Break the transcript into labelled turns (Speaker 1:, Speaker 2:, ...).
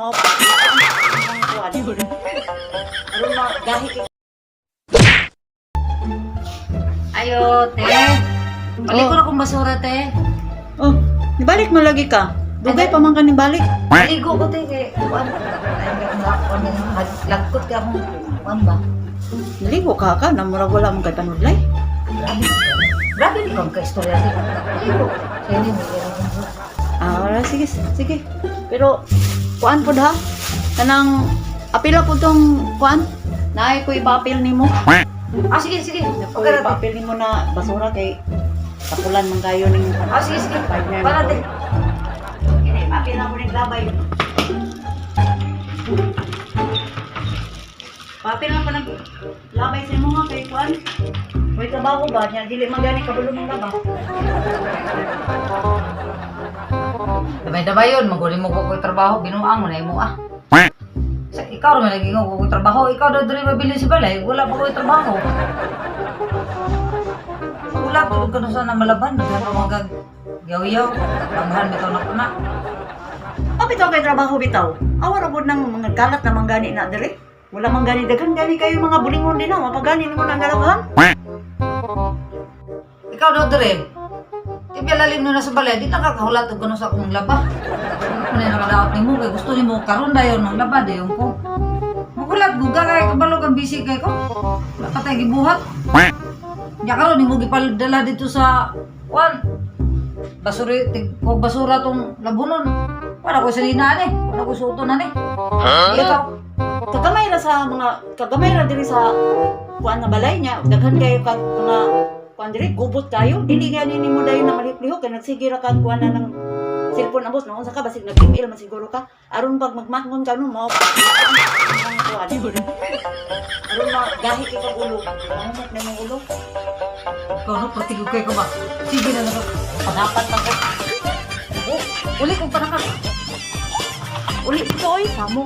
Speaker 1: Mao ang kuan. Aron magahi kay
Speaker 2: Ayo, te. Balik ko na kong basura, te.
Speaker 1: Oh, nibalik mo lagi ka. Dugay pa man ka nibalik.
Speaker 2: Maligo ko, te. Kay, kuan. Ay, kuan, lagkot ka akong, kuan ba?
Speaker 1: Naligo ka ka, namurag wala mong kay panudlay.
Speaker 2: Grabe. Grabe ni kang ka-istorya, te. Maligo. Sa inyo, may kaya akong basura.
Speaker 1: Ah, wala, sige, sige. Pero kuan pud ha. Kanang apila po tong kuan. Naay ko ipa-apil nimo.
Speaker 2: Ah, sige, sige.
Speaker 1: Ko
Speaker 2: Okay, na, te.
Speaker 1: ipa-apil nimo na basura kay tapulan man kayo ning
Speaker 2: Ah, sige, sige.
Speaker 1: partner.
Speaker 2: Para, te.
Speaker 1: Kini, apil na ko ning labay. Papil na ko ng labay sa imo nga kay kuan. May trabaho ba niya dili man gani kabalo mong laba.
Speaker 2: Damay-damay yun, maguli mo ko ko'y trabaho, binuang mo na imo ah. Sa, ikaw rin naging ko ko'y trabaho, ikaw daw diri mabili sa balay, wala pa ko'y trabaho. Wala, tulog ka na sana malaban, naghan pa mga yaw-yaw, panghan bitaw na kuna.
Speaker 1: Kapitaw kay trabaho bitaw. Awa ra pud nang mga kalat na manggani na dire. Wala man gani daghan gani kayo mga bulingon din na mapagani nimo na ang galawhan.
Speaker 2: Ikaw daw diri, di ba lalim na sa balay, di na kakahulat og gano'n sa akong laba. Ano na nakadaot nimo kay gusto nimo karon dayon ng laba dayon ko. Magulat guga kay kabalo kang busy kay ko. Wala pa tay gibuhat. Nya karon nimo gipadala dito sa kuan. Basuri tig ko basura tong labunon. Wala ko salina ani, wala ko suoton ani. Ikaw,
Speaker 1: Kagamay ra sa mga kagamay ra diri sa kuan nga balay niya. Daghan kayo kag mga kuan diri gubot kayo. Dili gani nimo dayon na malihok-lihok kay nagsige ra kag kuan na ng cellphone abos noon sa ka basig nag-email man siguro ka aron pag magmangon ka no mao ang kuan. Aron magahi kay kag ulo. Mamumot na imong ulo.
Speaker 2: Ikaw no patigo kay ko ba? Sige na nako.
Speaker 1: Panapat pa ko.
Speaker 2: Oh, uli kong panakap.
Speaker 1: Uli ito oy, samo.